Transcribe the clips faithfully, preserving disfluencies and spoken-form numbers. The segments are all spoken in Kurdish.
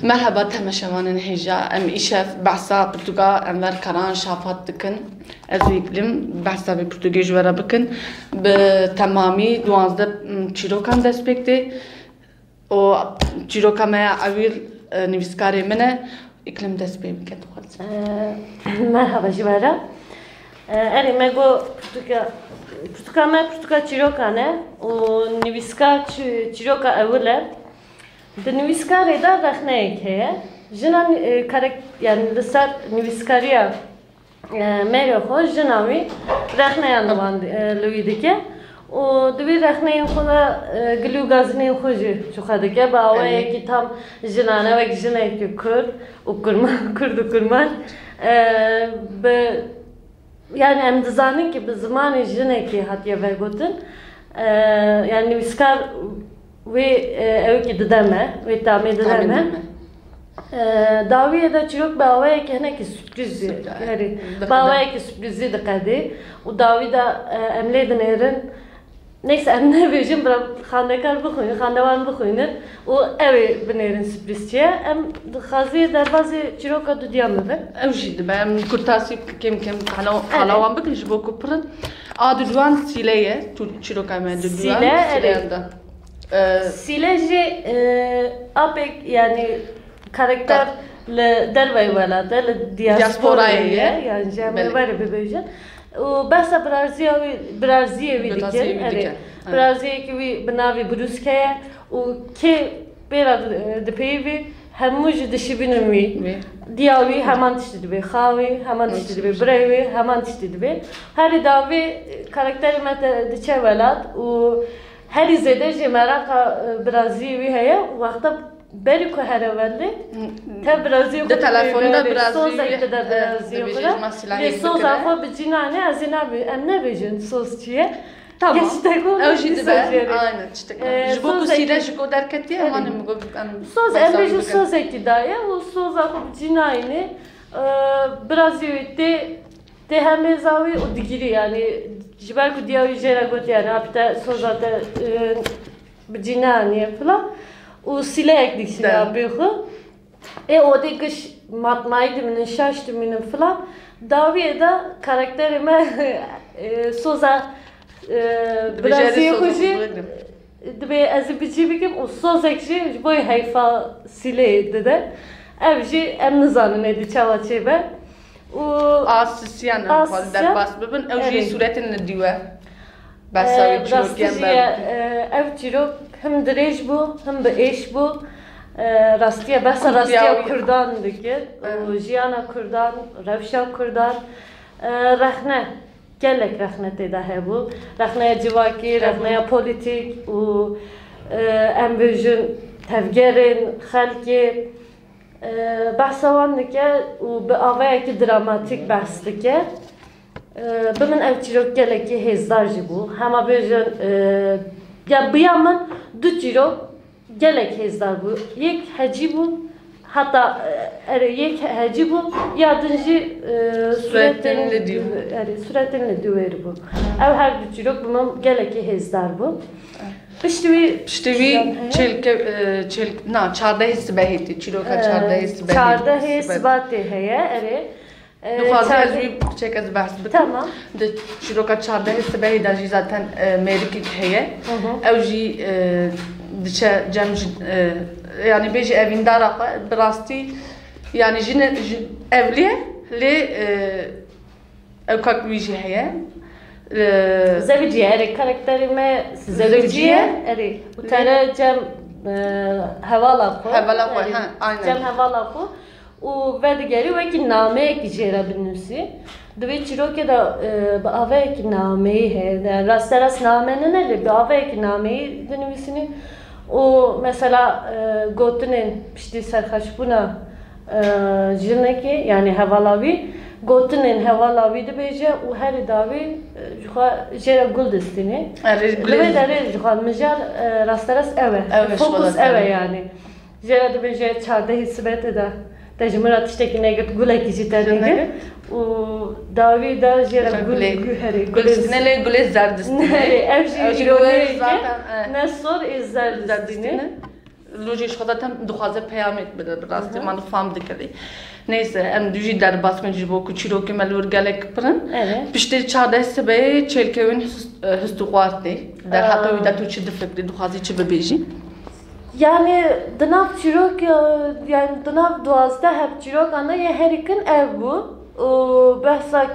Merheba temaşevanên hêja. Em îşev behsa pirtûka Enver Karahan Şafat dikin. Ez wî bilim behsa vê pirtûkê ji we re bikin. Bi temamî duwazdeh çîrokan dest pê tê. Û çîroka me ya ewil, e, nivîskarê min e. Îklim dest pê bike dixwazim. Merhaba ji we re. Erê me got pirtûka, pirtûka me pirtûka çîrokan e û nivîskar çî-, çîroka ewil e. Di nivîskarê de rexneyek heye. Jina, e, karek-, yani li ser nivîskariya, e, mêrê xwe jina wî rexneyan li wan, e, li wî dike. Û di wî rexneyên xwe de, e, gilî û gazinên xwe jî ji xwe dike. Bi awayekî tam jinane wek jinekî kurd û kurman, kurd û kurman, e, bi Yani em dizanin ki bi zimanê jinekê hatiye vegotin. Ee, yani nivîskar wê, e, ew ki dide me, wê tamê dide me. Ee, dawiyê de çîrok bi awayekî hinekî sürprîz jî, yani bi awayekî sürprîzî diqedê û dawî de, e, em lê dinêrin. Neyse em nebêjin, bira xandekar bixwînin, xandewan bixwînin û ew ê binêrin sürprîz çi ye. Em dixwazî derbazê çîroka dudiya min bin. Ew jî dibe, em kurtasî kêm kêm qala, qala wan bikin ji bo ku pir in. A duduan Sîle ye, tu çîroka me duduan Sîle, Sîleyan da. Sîle jî, e, apek, yani karakter li derveyî welat e, li diasporayê ye, yani ji em ê were bibêjin. Û behsa biraziya wî, biraziyê wî dikin. Erê, biraziyekî wî bi navê Brûske ye û kê pê re di-, dipeyivî, hemû jî dişibînin wî. Diya wî heman tiştî dibê, xa wî heman tiştî dibê, birayê wî heman tiştî dibê. Herî dawî karakterê me te diçe welat û herî zêde jî meraqa, e, biraziyê wî heye û wexta Berî ku here welê, te birazî xwe di telefonê de birazî sozek dide birazî xwe de. Lê soza xwe bi cî nane, ez ê nabê-, em nebêjin soz çi ye. Tamam. Ew jî dibe. Aynen, tiştek. Ji bo ku Sîle ji ku derketiye, em got em soz, em bêjin sozekî daye û soza xwe bi cî nayînê, e, birazî wê tê, tê hemêza wî û digirî, yani ji ber ku diya wî jê re got, yani apî te soza te, e, bi cî neaniye filan. Û sîleyek dikişîne apê xwe. Ê odê giş matmayî dimînin, şaş dimînin filan. Dawiyê de karakterê me, e, soza, e, biraziyê xwe jî dibê ez ê bi cî bikim û sozek jî ji bo heyfa sîleyê dide. Ev jî em nizanin êdî çawa çêbe. Û Asisiyan em xwazî derbas bibin, ew jî sûretên li dî we. Behsa wê çîrokê em berbikin. Ev çîrok him dirêj bû, him bi êş bû. E, rastiya, behsa rastiya Kurdan dikir û jiyana Kurdan, rewşa Kurdan. E, rexne, gelek rexne tê de hebû. Rexneya civakî, rexneya polîtîk û, e, em bêjin tevgerên xelkê. E, behsa wan dike û bi avayekî dramatîk behs dike. E, bi min ev çîrok gelekî hêzdar jî bû. Hema bêjin, e, ya bi ya min du çîrok gelek hêzdar bû. Yek hecî bû, heta, e, erê, yek hecî bû, ya din jî, e, sûretên li dî, erê, sûretên li dî wêr bû. Ev her du çîrok bi min gelekî hêzdar bû. Piştî wî Piştî wî çêlke, e, çêl-, na, çardehê sibehê tê, çîroka çardehê sibehê. Çardehê sibatê heye, erê. E, Dixwazî ez çardeh- wî piçek ez behs bikim. Tamam. Di çîroka çardehê sibehê de jî zaten, e, mêrikek heye. Hı hı. Ew jî, e, diçe cem ji, e, yani bêjî evîndara xwe, bi rastî, yani jine, ji, evlî ye, lê, e, Ew kak wî jî heye. Ee, Zewiciye, erê karakterê me zewiciye, erê. Û tere cem, e, hevala xwe. Hevala xwe, ha, aynen. Cem hevala xwe. Û vedigerî wekî nameyekî jê re binusî. Di vê çîrokê de, e, bi avayekî nameyî heye. Yani rasterast name nine lê bi avayekî nameyî dinivîsînî. Û mesela, e, gotinên piştî serxweşbûna, e, jinekê, yani hevala wî, gotinên hevala wî dibêje û herî dawî, e, ji xwe jê re gul distînê. Erê, Li gulê vê derê ji xwe mijar, e, rasterast ew e. Ew e, ji xwe Fokus ew e yani. Jê re dibêje çardehê sibetê de te ji min re tiştekî negirt, gulekî jî te negirt. Û dawî de jê re gul, gulê, gul herê, gul gulê distîne, lê gulê zer distîne. Ev jî îroniyek e, ne sor ê zer distîne. Lûr jî ji xwe de tem dixwaze peyamek bide, bi rastî Aha. man fam dikirî. Neyse, em dû jî derbas bin ji bo ku çîrokê me li wir gelek pir in. Evet. Piştî çardeh sibê çêlkewin hist, e, hist û xwar tê. Derheqê wî de Aa. tu çi difikirî, dixwazî çi bibêjî? Yani di nav çîrok, e, yani di nav duwazdeh heb çîrokan de yê herî kin ev bû. Û behsa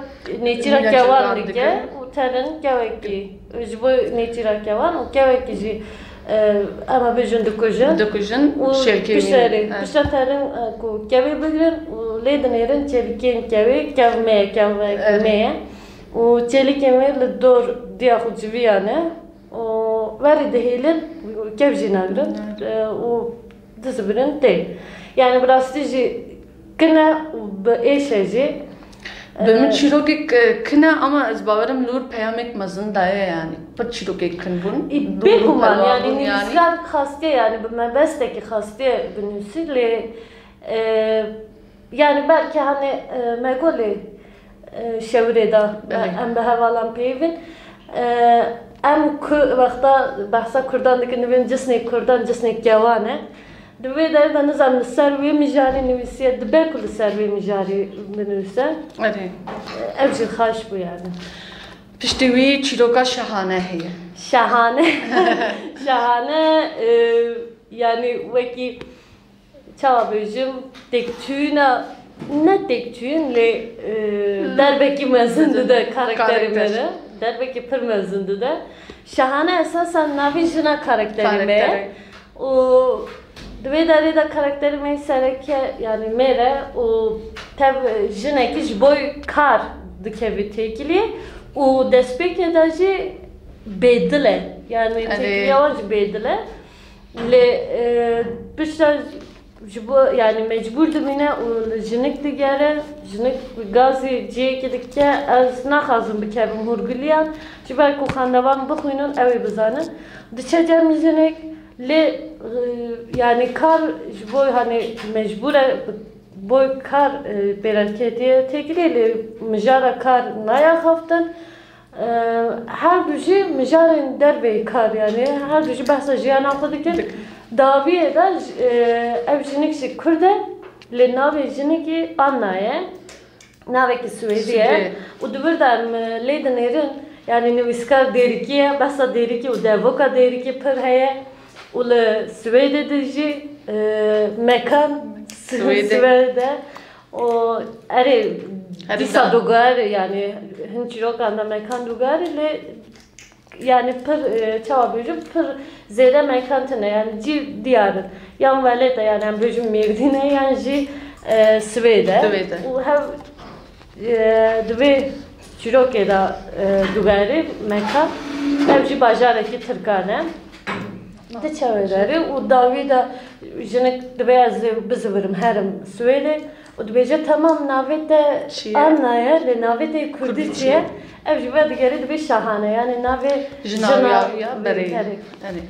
nêçîra Nêçîra kewan dike. dike û terin kewekî. Ji bo nêçîra kewan û kewekî jî, e, em ê bêjin dikujin. Dikujin, Û şêlkê pişerê, wî. pişta terin, e, ku kewê bigirin û lê dinêrin çêlikên kewê, kev me ye, kev me Evet. me ye. Û çêlikê me li dor diya xwe civiyane û werî dihêlin, kev jî nagrin, Nagrin. e, û dizivirin tê. Yani bi rastî jî kin e û bi êş e jî. Bi min Ee, çîrokek, e, kin e ama ez bawerim li wir peyamek mezin daye yani. Pir çîrokek kin bûn. Ê, Dûr û bêguman, pelwan yani bûn yani. nivîskar xastiye yani bi mebestekî xastiye binivîsî lê, e, yani belkî hani, e, me got lê, e, şewirê de, e, Belê. em bi hevalan peyivin. E, em ku wexta behsa Kurdan dikin, divên cisnê Kurdan, cisnê kewan e. Di vê derê de nizam li ser wê mijarê nivîsiye, dibe ku li ser wê mijarê binivîse. Erê. Ev jî xaş bû yani. Piştî wî çîroka şahane heye. Şahane. Şahane, e, yani wekî çawa bêjim, têkçûyîna, ne têkçûyîn lê, e, derbekî mezin dide karakterê Karakter. me re. Derbekî pir mezin dide. Şahane esasen navê jina karakterê me ye. Karakterê. Û di vê derê de karakterê me sereke, yani mêr e û tev jinekî ji bo kar dikeve têkiliyê û destpêkê de jî bêdil e. Yani Erê. têkiliya wan jî bêdil e. Lê, e, pişta ji bo, yani mecbûr dimîne û li jinik digere. Jinik gazî cihekî dike, ez naxwazim bikevim hûrgiliyan. Ji ber ku xwendevan bixwînin, ew ê bizanin. Diçe cem jinik, lê, e, yani kar ji bo, hani mecbûr e, bo kar, e, pêreketiye têkilê, lê mijara kar nayaxaftin. E, her du jî mijarên derveyî kar, yani her du jî behsa jiyana xwe dikin. Dik- Dawiyê de, e, ev jinik jî Kurd e, lê navê jinikî Anna ye. Navekî Swêdî ye. Swêdî. Û di vir de em, e, lê dinêrin, yani nivîskar Dêrikî ye, behsa Dêrikî û devoka Dêrikî pir heye. Û li Swêdê de jî, e, mekan Swêdê. Swêd e. Û erê, Herî dîsa da. Dûgar, yani hin çîrokan de mekan dûgar, lê yani pir, e, çawa bêjim, pir zêde mekan tune, yani cî diyar in. Yan welêt e, yani em bêjim Mêrdîn e, yan jî, e, Swêd e. Swêd e. Û hev, e, di vê çîrokê de, e, dûgarî mekan, ev jî bajarekî tirkan e. Diçe wê derê û dawî de jinik dibê ez ê bizivirim herim Swêdê û dibêje, "Temam, navê te Çi ye? Anna ye, lê navê te kurdî Kurdî çi çi ye?" ye? Ev jî vedigerê dibê Şahane, yani navê Jina jina wî ya, ya, berê. berê. Erê.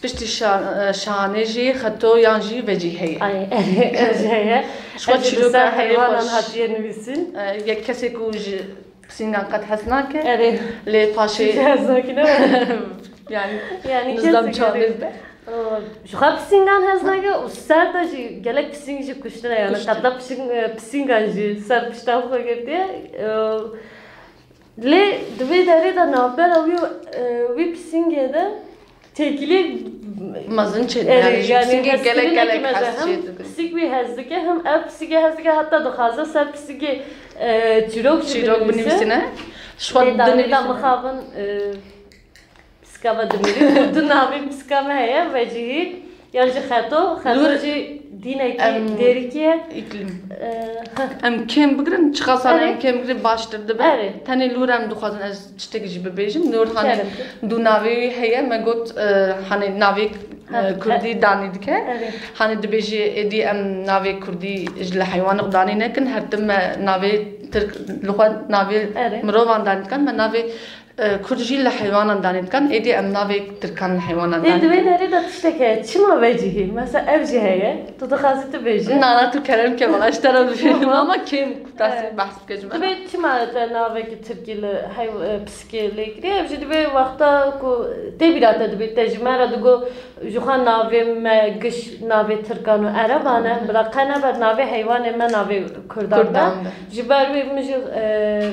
Piştî şa-, e, Şahane jî xeto yan jî vecî heye. Ay, erê, ev jî heye. Ji xwe Ev jî çîroka li ser herê heywanan xweş. hatiye nivîsîn. E, yek kesê ku ji pisîngan qet hez nake. Erê. Lê paşê Çi hez nake ne? Yani, Yani nizam kesek çadir erê. de. Aa, ji xwe pisîngan hez nake û ser de jî gelek pisîng jî kuştine, yani Kuştine. qetla pisîng-, e, pisîngan jî ser pişta xwe girtiye. Ee, lê di vê derê de navbera wî, e, wî pisîngê de têkilî Mezin çêdibin. Erê, Yani, yani pisîngê gelek, hezkirinekî gelek meze hez hem çêdibin. Pisîk wî hez dike, hem ev pisîkê hez dike, heta dixwaze ser pisîkê, e, çîrok jî Çîrok binivîse. binivîsine. Ji xwe Lê dawî de dinivîsine. mixabin, e, pisîka me dimîrî. Û du navê pisîka me heye, vecihî, yan jî xeto. Xeto Nur, jî dînekî em, dêrikî ye. îklim. E, heh. Em kêm bigirin, çiqas Erê. em kêm bigirin baştir dibe. Erê. Tenê li wir em dixwazin ez tiştekî jî bibêjim. Nur hani Kerem. du navê wî heye, me got, e, hani navê, e, Ha, kurdî e, danî dike. Erê. Hani dibêjî êdî em navê kurdî ji li heywanek danî nekin, her tim me navê tirk li xwe navê Erê. mirovan danî dikin, me navê E, Kurd jî li heywanan danê dikan, êdî em navê tirkan li heywanan Lê di vê danê. Derê de tiştek heye, çima vecihî? Mesela ev jî heye, tu dixwazî tu bêjî. Na, na, tu kerem ke, wala ji te re bibêjim, ama kêm tasî behs bike ji me. Divê çima te navekî tirkî li heyw-, e, pisikê lê kiriye? Ev jî divê wexta ku tê bîra te dibê, te ji me re digo, ji xwe navê me giş navê tirkan û ereban e, bila qe nebe navê heywanê me navê kurdan be. Kurdan be. Ji ber wê min jî, e,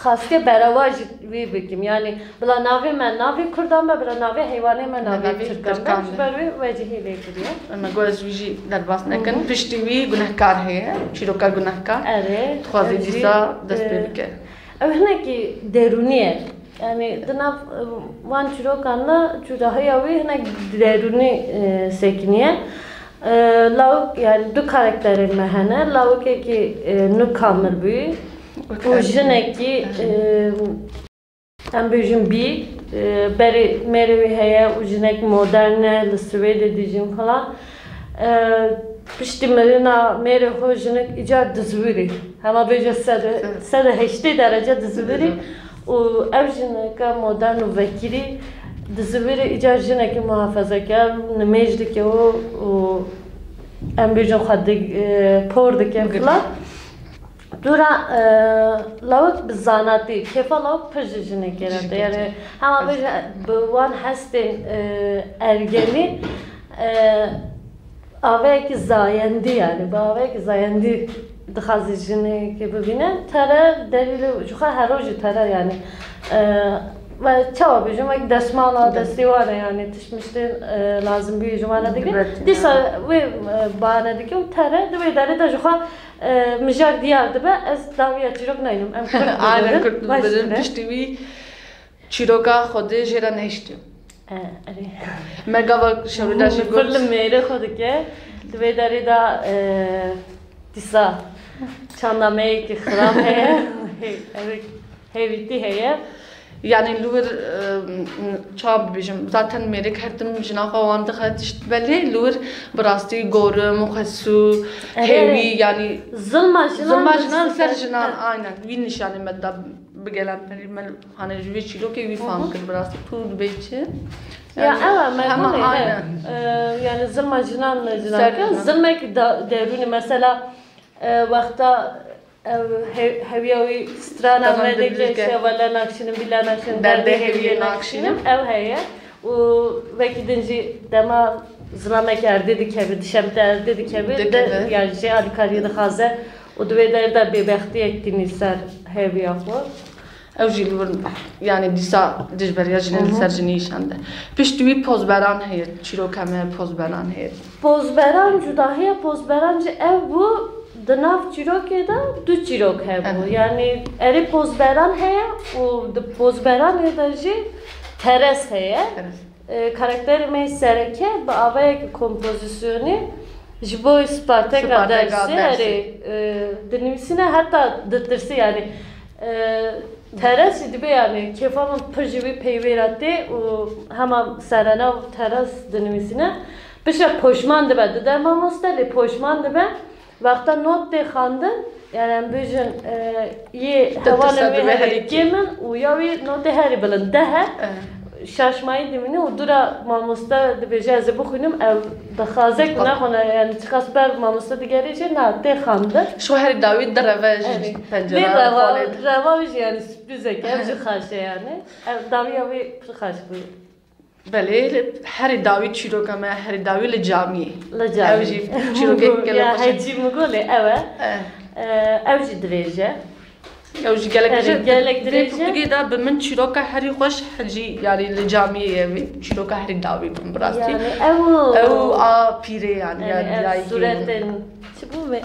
Xastiye berewa jî wî bikim. Yanî bila navê me navê kurdan be, bila navê heywanê me navê Navê tirkan be. Tirkan Ji be. Ber wê wecihî lê kiriye. Me got ez wî jî derbas nekin. Hı hı. Piştî wî gunehkar heye. Çîroka gunehkar. Erê. Dixwaze ev jî, dîsa dest pê e, bike. Ew hinekî derûnî ye. Yanî di nav, e, van çîrokan de cûdahiya wî hinek derûnî, e, sekiniye. E, lawik, yani du karakterên me hene. Lawikekî, e, nû kamil bûyî û jinekî, e, em bêjin bî, e, berê mêrê wî heye û jinek modern e, li Swêdê dijîn filan. E, piştî mirina mêrê xwe jinik îcar dizwirî. Hema bêje sed, sed û heştê derece dizwirî. Û ev jineke modern û vekirî dizivire îcar jinekî muhafezekar nimêj dike û, û em bêjin xwe dig-, e, por dike filan. Dûra, e, lawik bi zanatî, kêfa lawik pir ji jinekê re tê. Yanî hema bêje bi wan hestên, e, ergenî, e, Avayekî zayendî, yani bi avayekî zayendî dixwaze jinekê bibîne, tere derî li ji xwe her roj jî tere yani. E, ve çawa bêjim, wek desmala destê wan e yani, tişt miştên, e, lazim bî ji wan re dike. Dibet, dîsa yani. Wê, e, bahane dike û tere di wê derê de ji xwe, e, mijar diyar dibe, ez dawiya çîrok naynim. Em Kurd Aynen, bibirin, Kurd baş bibirin, dibe. Piştî wî Çîroka Xwedê jê re nehiştiye. E, erê. Me gava şewrêda jî got. Pir li mêrê xwe dike. Di vê derê de, e, dîsa çanda me yekî xirab heye. Ev hêvîtî heye. Yani li wir, e, çawa bibêjim, zaten mêrik her tim jina xwe wan dixe tişt belê, li wir bi rastî gorim, xwesû, Erê, hêwî, erê. Yani zilma jinan, zilma jinan ser jinan, aynen. Wî nîşanê me da. Bi gelemperî me, hani ji vê çîrokê wî fam kir, bi rastî tu dibê çi? Ya, yani, ew e, me hema gunê, aynen. E, yani zilma jinan me jinan Ser kir. Jinan. Zilmek da-, derûnî mesela, e, wexta ev he-, heviya wî strana Tamam, me dike, dike. Şevale nakşinim, bila nakşinim, Derdê derdê heviyê heviyê nakşinim. Nakşinim, ev heye. Û wekî din jî dema zilamekî erdê dikeve, dişemite erdê dikeve, Dikeve. De, yani jê alîkariyê dixwaze. Û di wê derê de bêbextiyek tînî ser heviya xwe. Ew jî li wir, yani dîsa dijberiya jinê li ser jinî îşande. Piştî wî pozberan heye, çîroka me pozberan heye. Pozberan, cudahiya pozberan jî ew bû, di nav çîrokê de du çîrok hebû. Evet. Yani erê pozberan heye û di pozberanê de jî teres heye. Teres. E, karakterê me yê sereke bi avayekî kompozisyonî ji bo Sparteka Sparteka Dersê, Dersê. Erê, e, dinivîsîne, heta ditirsî, yani, e, teres jî dibe, yani, kêfa min pir ji wî peyvê re tê û hema serena û teres dinivîsîne. Piştre poşman dibe, dide mamoste, lê poşman dibe. Wexta not tê xandin, yani em bêjin, e, yê hevalên wê herî kêm in û ya wî notê herî bilind, deh e. E. Şaşmayî dimîne û dûra mamoste dibêje, ez ê bixwînim, ew dixwaze ku nexwine, yani çiqas ber mamoste digerê jê, na, tê xandin. Ji xwe herî dawî direve ji pencera. Vê reva, reva wî jî yani sürprizek e, ev jî xaş e yani. Ev dawiya wî pir xaş bû. Belê, herî dawî çîroka me, herî dawî li camiyê. Li camiyê. Ew jî çîrokek gelek xweş e. Hecî min got lê ew e. Eh. Eh, ew jî dirêj e. Ew jî gelek dirêj e. Gelek dirêj e. Vê pirtûkê de bi min çîroka herî xweş hecî, yani li camiyê ye wî. Çîroka herî dawî bûn bi rastî. Yani ew. Ew a pîrê yani, yani ya dayikê. Sûretên, çi bû me?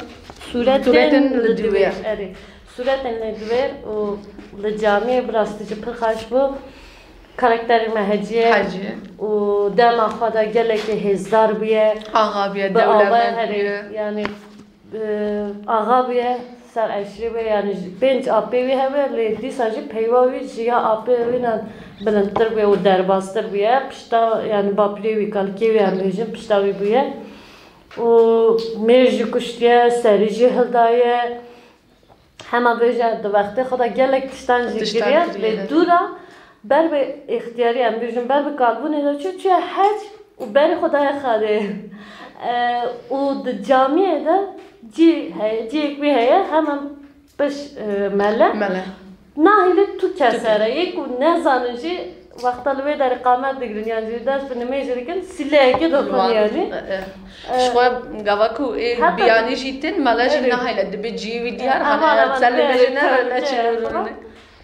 Sûretên li dûvê. Erê. Sûretên li dûvê û li camiyê bi rastî jî pir xweş bû. Karakterê me Hecî ye. Hecî. Û dema xwe de gelekî hêzdar bûye. Axa bûye, dewlemend bûye. Bi ava herê, yani, e, axa bûye, ser eşîrê bûye, yani, ji, pênc apê wî hebe, lê dîsa jî peyva wî ji ya apê wî ne bilindtir bûye û derbastir bûye. Pişta, yani, bapîrê wî, kalikê wî em bêjin, pişta wî bûye. Û mêr jî kuştiye, serî jî hildaye. Hema bêje di wextê xwe de gelek tiştan jî kiriye, lê dûra ber bi îxtiyarî, em bêjin ber bi kalbûnê de çû, çûye hec û berê xwe daye Xadê. E, û di camiyê de cî heye, ciyek wî heye, hemen piş, e, mele. Mele. Nahêle tu kes here, yê ku nezanin jî wexta li wê derê qamet digirin, yan jî dest bi nimêjê dikin, sîleyekê dixwin yanî. E, e. Ji xwe gava ku ê biyanî jî tên, mele jî nahêle, dibe ciyê wî diyar, hane ser li mêjê nere, neçin û rûne.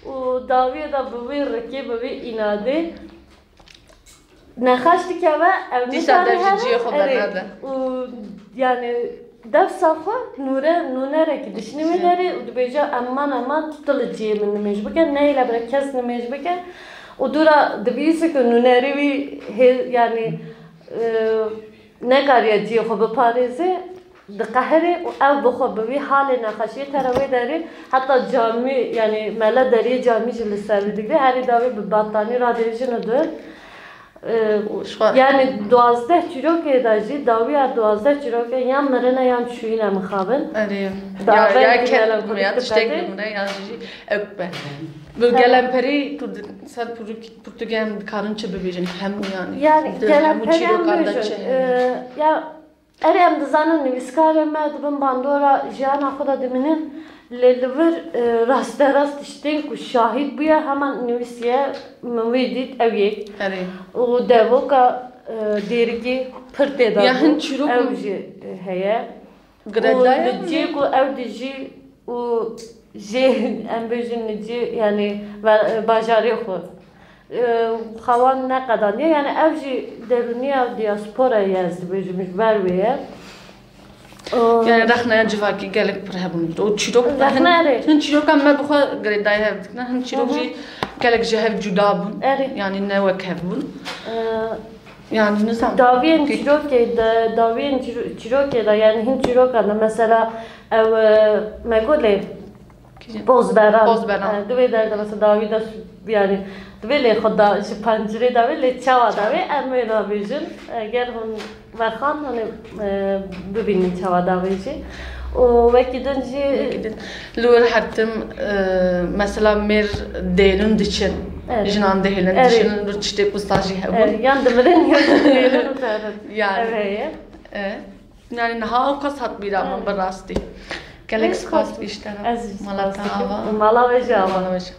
Û dawiyê de bi wî rikê, bi wî înadê nexweş dikeve, ew dîsa dev ji ciyê xwe bernede. Û yani dewsa xwe nûre, nûnerekî dişinî wê derê û dibêje, eman, eman, tu li ciyê min nimêj bike, neyê le bire kes nimêj bike. Û dûra dibihîse ku nûnerî wî hê, yani, e, nekariye ciyê xwe biparêze, diqehirê û ew bi xwe bi wî halê nexweşiyê tere wê derê, heta camî, yani mele deriyê camî jî li ser wî digre, herî dawî bi batanî radêjin û dûr. Ee, yani duwazdeh çîrokê de jî, dawiya duwazdeh çîrokê yan mirine yan çûyîne mixabin. Erê. Ya, ya ket ya tiştek dimire ya jî ew be. Bi gelemperî tu di-, ser pirtûk-, pirtûkê em dikarin çi bibêjin? Hemû yani. Yani gelemperî em bêjin. Ee, ya Erê, em dizanin nivîskarê me di bin bandora jiyana xwe de dimînin, lê li vir, e, rasterast tiştên ku şahîd bûye, heman nivîsiye, min wê dît, ew yek. Erê. Û devoka, e, dêrikî pir tê de bû. Ya hin çîrok ew jî, e, heye. Û girêdayî li cihê ku ew dijî û jê, em bêjin, li cihê, yani, ve-, bajarê xwe. Xewan neqedandiye, yani ev jî derûniya diasporayê ye, ez dibêjim, ji ber wê ye. Yani rexneya civakî gelek pir hebûn. O çîrok hin çîroka me bi xwe girêdayî hev dikine, hin çîrok jî gelek ji hev cuda bûn. Erê. Yani ne wek hev bûn. Ee, yani nizam. Dawiyên çîrokê de, dawiyên çîro-, çîrokê de, yani hin çîrokan de mesela ew, e, me got lê Pozberan. Pozberan. E, di vê derde mesela dawî de su-, yani di vê lê xwe da ji pencirê dawî lê çawa dawî em wê nabêjin. E, ger hûn vexan hûn ê, e, bibînin çawa dawî jî. Û wekî din jî. Wekî din. Li wir hertim, e, mesela mêr dêlin diçin. Evet. Jinan dihêlin, evet, diçin, li tiştê kusta jî hebûn. Evet, yan dimirin yan dihêlin û terin. Yani. Ev heye. Evet. Yani niha ew qas hat bîra min bi rastî. Gelek spas bîştera. Ez jî spas dikim. Mala te ava. Mala we jî ava. Mala we jî.